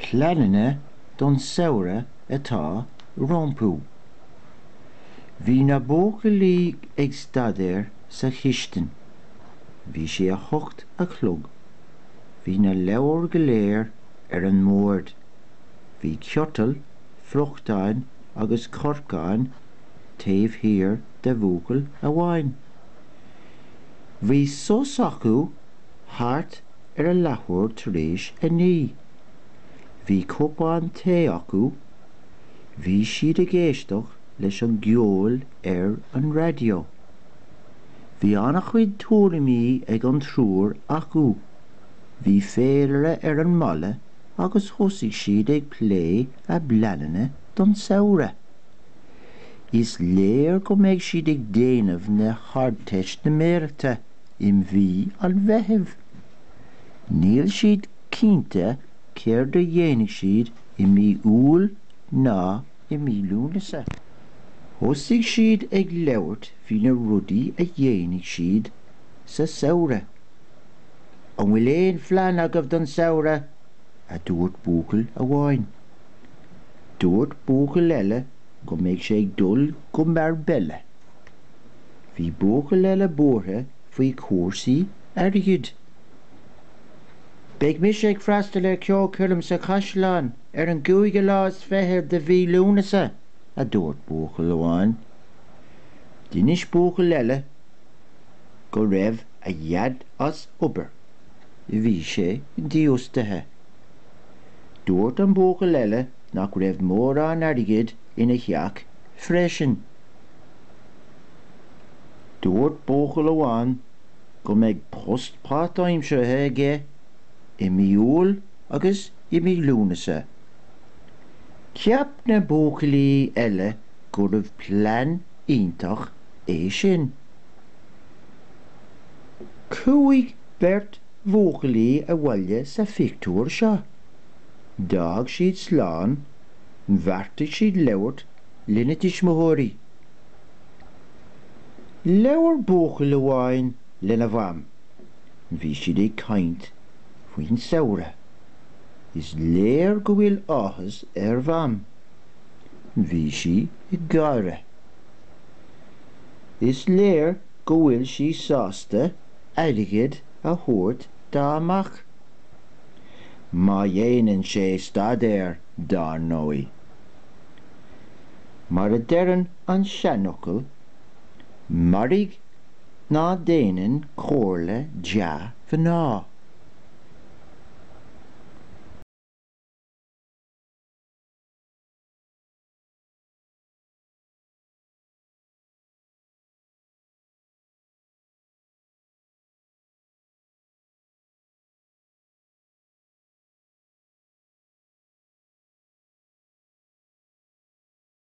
Pleananna don samhradh atá rompu. Bhí na buachaillí ag staidéar sa chistin. Bhí sé 8 a chlog. Bhí na leabhair go léir ar an mbord. Bhí ciotal, friochtáin agus corcáin taobh thiar de bhuachaill amháin. Bhí sos acu thart ar a leathuair tar éis 9. Bhí cupán tae acu. Bhí siad ag éisteacht leis an gceol ar an raidió. Bhí an-chuid tuairimí ag an triúr acu. Bhí féilire ar an mballa agus thosaigh siad ag plé a bpleananna don samhradh. Is léir go mbeidh siad ag déanamh na hArdteistiméireachta i mhí an Mheithimh. Níl siad cinnte céard a dhéanfaidh siad i mí Iúil ná i mí Lúnasa. Thosaigh siad ag labhairt faoi na rudaí a dhéanfaidh siad sa samhradh. An bhfuil aon phlean agaibh don samhradh? a dúirt buachaill amháin. Dúirt buachaill eile go mbeidh sé ag dul go Marbella. Bhí buachaill eile buartha faoi chúrsaí airgid. Beidh mise ag freastal ar cheolchoirm sa Chaisleán ar an gcúigiú lá is fiche de mhí Lúnasa, a dúirt buachaill amháin. D'inis buachaill eile go raibh a dhaid as obair. Bhí sé dífhostaithe. Dúirt an buachaill eile nach raibh mórán airgid ina theach freisin. Dúirt buachaill amháin go mbeidh post páirtaimseartha aige i mí Iúil agus i mí Lúnasa. Cheap na buachaillí eile gurbh plean iontach é sin. Chuaigh beirt bhuachaillí abhaile sa phictiúr seo. D'fhág siad slán, bheartaigh siad labhairt lena dtuismitheoirí. Labhair buachaill amháin lena mham. Bhí siad ag caint faoin samhradh. Is léir go bhfuil áthas ar Mham. Bhí sí ag gáire. Is léir go bhfuil sí sásta airgead a thabhairt dá mac. Má dhéanann sé staidéar, dar ndóigh. Mar a deireann an seanfhocal, mairg ná déanann comhairle dea-mhná.